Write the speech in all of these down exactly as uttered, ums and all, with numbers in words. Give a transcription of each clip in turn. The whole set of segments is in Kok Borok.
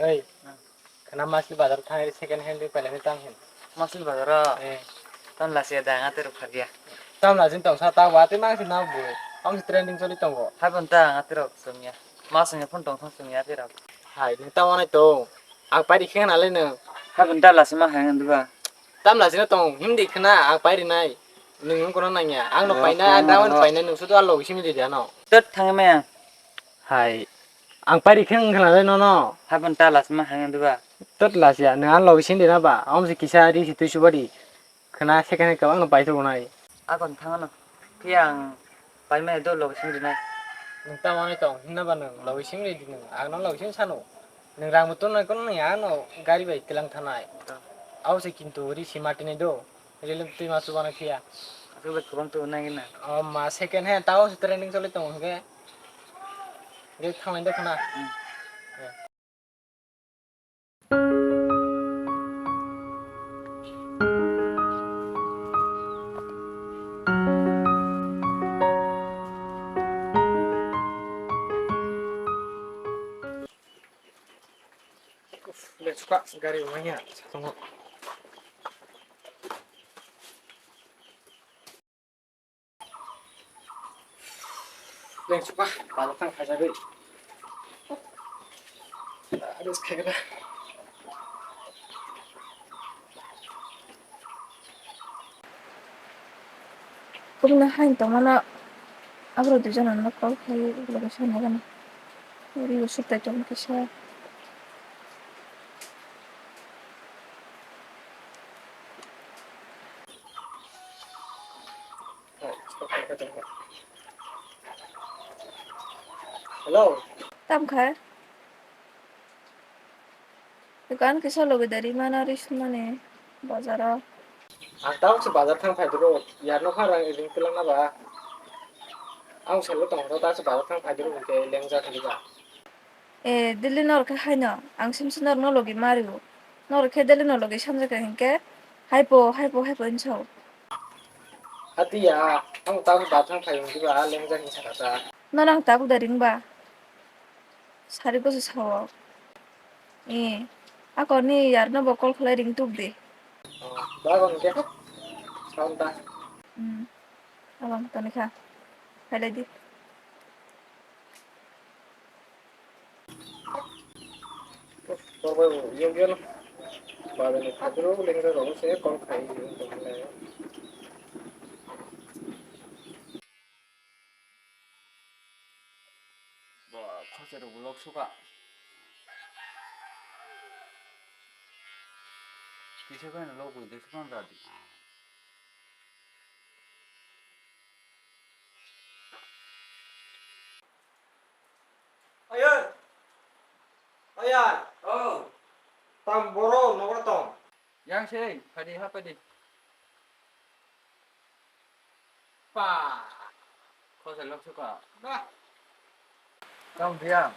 Hey, khana Masli bazar thangri second hand ri pailani tam hin. Masli bazar o? Eh. Tam lasi ada ngatir phadia. Tam lasi tong sa ta wa te mang si na bu. Ang si trending choli tongo. Hai bon ta ngatir sumya. Masang phone tong thang sumya tirok. Hai, nung ta wanai to. Ang pairi khe na le nung. Hai bon ta lasi ma hai ngan duba. Tam lasi na tong, him di khana, ang pairi nai. Nung nung kono nangya. Ang no paina, ang dawan paina, nung sudu alo simi di jano. Tet thang me. Hai. Ang pairi khe wng khna le nono. Habon ta lasi ma hai ngan duba. Tot lasi ya, nang ang logi sindi na ba. Om si kisa ri si tui subadi. Khna se khna kwbang no pai thok nai. Akon thang no. Phiya ang pai mai do logi sindi nai. Nang ta mani tong hinna ba nang logi sindi di nang. Ang no logi sindi sano. Nang rang muton nai kono nang ya no gari bai tilang thanai. Au se kintu ri si mati nai do. Rilem twi ma chubana phiya. Aswk bai kwbang twi nang na. O ma second hand tao se trending choli tongo hwnkhe. Ge thanglai de khana. Hmm. Uff, le chuka gari wanya satongo. Leng chuka, bazar thang khaijagwi. Rest khaikha. Kubuna hain tongmano aborok duijon ano call khai location nai gana. Uri usuk tai tong kisa. Hello. Tam kha? Dukan kisa logi dari mana ris mane bazaro. Ang tamo se bazar thang phai duro, yarno kha rang ring tilang na ba. Ang selo tong ro ta se bazar thang phai duro ke lengja thali ba. E, daily norok khe haino, ang simsi norokno logi mario. Norok khe daily no logi samjakha hinkhe, haipo, haipo, haipo hinwi sao. Atiya, ang tamo bathang phai wngwi ba, a lengjak hinwi sakha ta. Nono ang tabuk da ringba? Sari goso sao. E, akorni yarno bo call khlai ring tuk di. O, ba, ba, hwnkhe, sao ta. Hmm, abang toni kha. Phailai di. Torbai bo yog yano. Bagani thagro lengra rogo se call khai yong tong le. Ba khosero vlog suka. Kisa kaino logo de sukan radi. Ayan. Ayan. Oh. Tam boro nogor tong. Yang sei, phadi ha phadi. Pa. Khosa lok suka. Ba. Kam dia.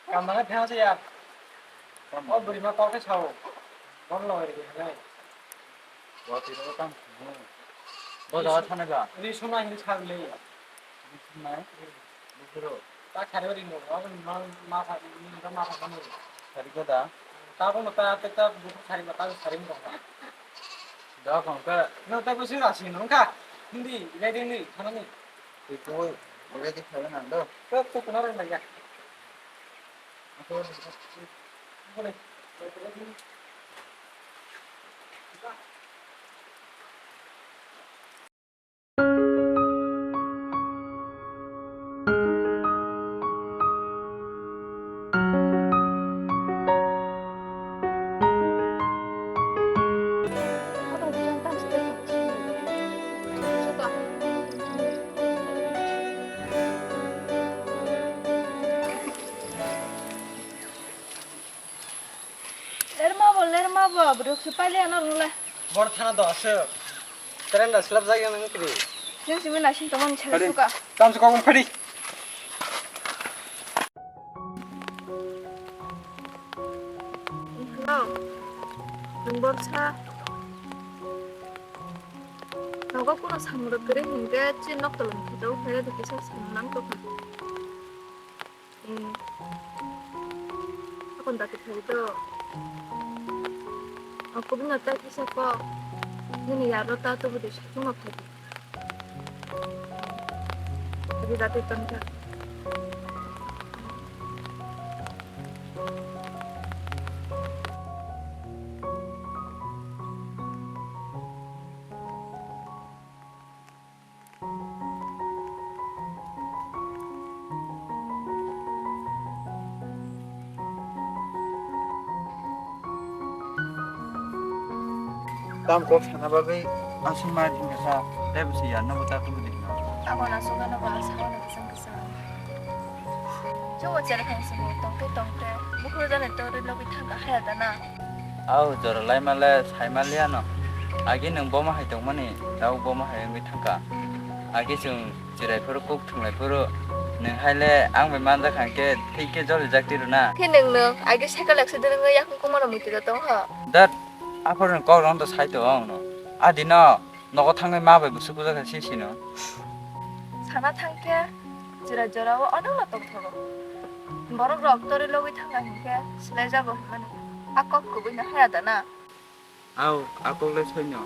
Kam mana phya se ya. Kam. O buri ma kok sao. Bon lo ri nai. Bo ti ro kam. Bo da thana ga. Ri suna hin chang le. Ri suna. Bufuro. Ta khari ri no. Abo ma ma kha ni ma kha kanu. Khari ko da. Ta ko ta ta ta bu khari ma ta khari mo. Da kon ka. No ta ko si ra si no ka. Hindi, gai hindi, khana ni. Ri ko, ri ko khana na do. Ko ko na ro na ya. Lerma bo, lerma bo, borok se paile ano rwla. Bor thana do aswk. Train da slap jagwi nang kri. Jeng simi naising tongmani sari suka. Tam se kokong phadi. Hello. Nwng borsa. Nogo kuno samung rok kwrwi hinkhe chini nok toloni khe tabuk phai rwdi kisa samung nang tongkha. Hmm. Konda ke thai do. Ako bina ta kisa ko. Nini yaro ta to bude sukuma phai. Adi dati tangka. Tam kok sana bagwi aswk ma thangkha sa, tei bwswi yarno bo ta tubudi hino. Abo na sugano ba sa wana kisam kisam. Chungo chera khang simo tongte tongte bukhuru jani tori logi thangkha haya dana. Au jora laima le saima liya no. Agi nwng boma hai tongmani, tau boma hai wngwi thangkha. Agi chwng chirai phuru kuk thwnglai phuru nwng hai le ang bai manjak hang khe thik khe jolijak tiro na. Khe nwng nwng agi cycle accident wngwi yakung kumano muitu da tong ha. Dat aphuru nwng kok rong to sai to ong no. Adi no nogo thangwi ma bai busu buja kha si sino. Sana thang khe jora jora o onek no tong thogo. Borok rok tori logwi thangkha hinkhe silai jago hinmani. A kok kubui no haya da na. Au, a kok le soino.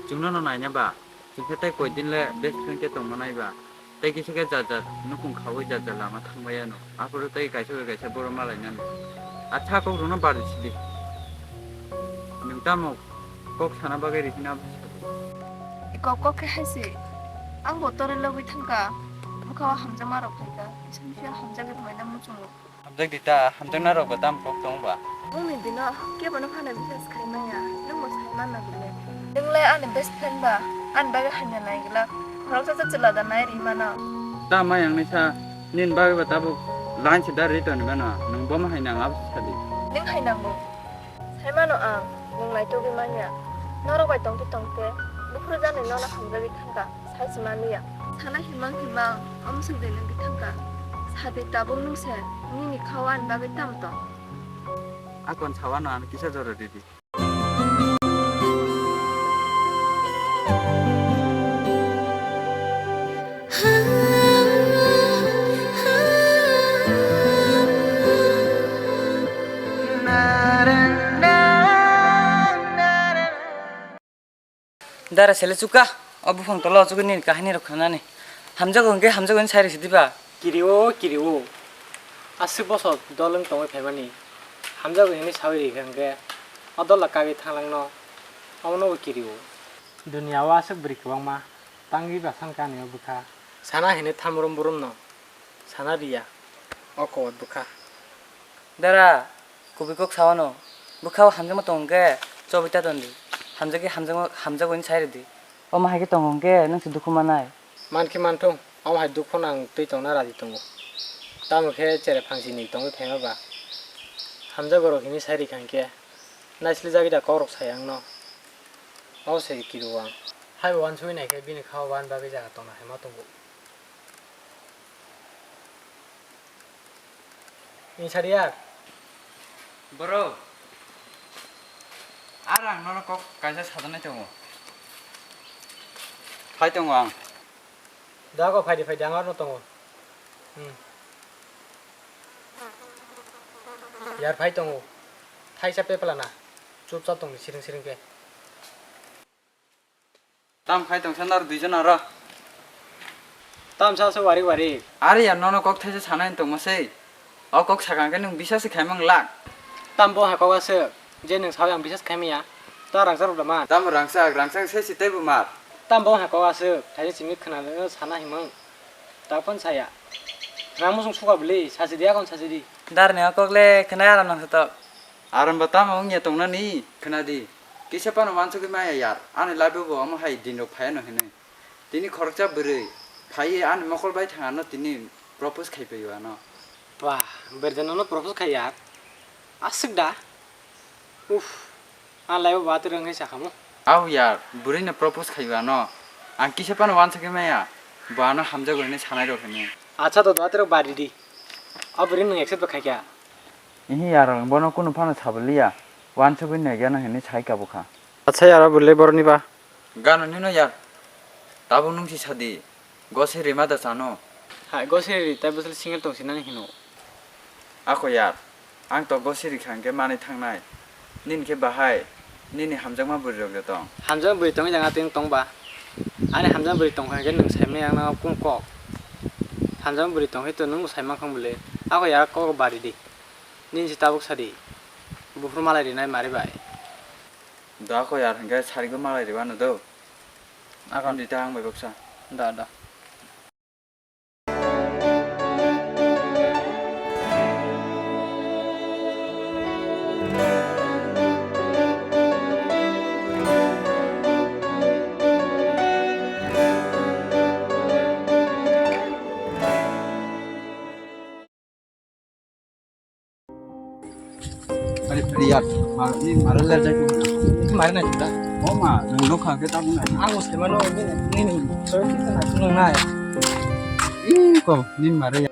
Chwngno no naina ba. Chwng khe tei koi din le best friend khe tongma nai ba. Tei kisa khe jat jat nukung khaui jat jat lama thangbai ano. Aphuru tei kaisa bai kaisa borok malainani. Acha kok rwno bardi sidi. Nwng tamo kok sana bagwi rihina abo sadi. Kok kok khe hai se. Ang bo tori logwi thangkha. Bwkha o hamjakma rok phaikha. Kisa misa hamjagwi rwmani muchungo. Hamjak di ta, hamjakna rok bo tam kok tong ba. Bongni bino kebo no phano bisas khai manya, nwng bo sai manna bole. Nwng le ani best friend ba, ani bagwi hamya nai glak. Khoroksa se chwla da nai ri mano. Ta mayang ni sa, nini bagwi ba tabuk line se da ri toni mano, nwng bo ma hai nang abo sa di. Nwng hai nango. Sai mano ang, nwng naitugwi manya. Norok bai tongte tongte, buphuru jani nono hamjagwi thangkha. Sai se manliya. Sana himang himang, omo swk de nang bithang ka. Sadi tabuk nung se, nini khao ani bagwi tamo tong? Akon sawano ano kisa jora ridi. Dara sele chuka, o buphang tola o chugui nini kahini rok khwnani. Hamjago hwnkhe hamjago hwnwi sai rwsidi ba? Kiri o, kiri o. Aswk bosor dol wng tongwi phaimani. Hamjago hwnwi saui rikha hwnkhe o dola kagwi thanglangno. Omono bo kiri o. Duniya o aswk bwrwi kwbangma tangwi ba sankha ani o bwkha. Sana hwnwi thamrum burumno. Sana riya. O kobor bwkha. Dara. Kubui kok sawano, bwkhao hamjakma tongo hwnkhe chobwi ta tondi, hamjakhe hamjakma, hamjago hwnwi sai rwdi. Omo hai khe tongo hwnkhe nwng se dukhu manai. Mankhe manthung, omo hai dukhu nang twi tongna raji tongo. Tamo khe cheraphang sini tongwi phaima ba. Hamjago rok hwnwi sai rikha hwnkhe, naisle jagwi da kokrok sai angno. O se kiru ang. Haibo uansugwi naikhe bini khao uan bagwi jaga tongna hai ma tongo. Insariyar. Bro. Ar ang nono kok kaisa sajaknai tongo. Phai tongo ang. Dago phaidi phaidi ang arno tongo. Hmm. Yar phai tongo. Thaisa peplana. Chupchap tongdi siring siring khe. Tam khai tongsa nor duijon aro. Tamsa se warik warik. Are ya nono kok thaisa sanai tongma sei. O kok sakang khe nwng bisas se khaimang lak. Tam bo ha kok aswk je nwng sao ang bisas khaimaya. Ta rangsa rok da man. Tam rangsa rangsa se si teibo mar. Tam bo ha kok aswk thaisa simi khna sana himang. Ta phon saya. Rang musung suka bwli sasi dia kon sasi di. Dar ni o kok le khna aram nang satok. Aram ba tamo wngya tongnani? Khwnadi, kisa phano uansugwi maya yar. Ani life-o bo omo hai dinrok phaiya no hinwi. Tini khoroksa bwrwi phaiwi ani mokol bai thangano tini propose khai paio ano. Ba, berjano no propose khai yar. Aswk da? Uff, ani life-o ba atwrwng hai sakhamo. Au yar, bwrwino propose khai ano. Ang kisa phano uansugwi maya. Bo ano hamjago hinwi sanai rok hinwi. Acha to, do atwrwk bari di. O bwrwi nwng accept bo khaikha. Ihi yar, bono kunu phano sabaliya, uansugwi naigano hinwi sai kabukha. Acha yar, o bwrwi boroni ba? Gano nino yar, tabuk nwng si sadi, gosiri ma da chano. Hai, gosiri ri, tai bwswk single tongsinani hino. Ako yar, Ang tongo siri kha hwnkhe manwi thangnai. Nini khe bahai, nini hamjakma bwrwi rok de tong. Hamjakma bwrwi tongwi jang atwng tongba. Ani hamjakma bwrwi tongkha hwnkhe nwng saimani ang no kung kok. Hamjakma bwrwi tongkhe to nwng bo saimankha bwle. Ako ya kok bari di. Nini se tabuk sadi. Buphuru malai rinai mari bai. Da ko yar hwnkhe sarigo malai ribano do. Ako. Di ta ang bai baksa. Da, da. Ari, ari, yar, mar, ni maral le jai ko. Mari na chuda. O ma, nang no kha ke ta na. Ang se mano ni ni ni. So ki na nang na. I ko, ni mare ya.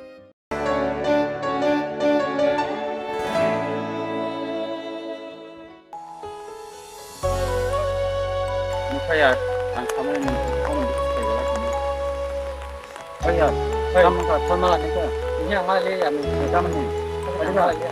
Nukha ya, ang samani nang phone ni sai gala kini. Oi ya, kamu ka phone mala ni ko. Ini ang mala le ya ni. Kamu ni. Mala le.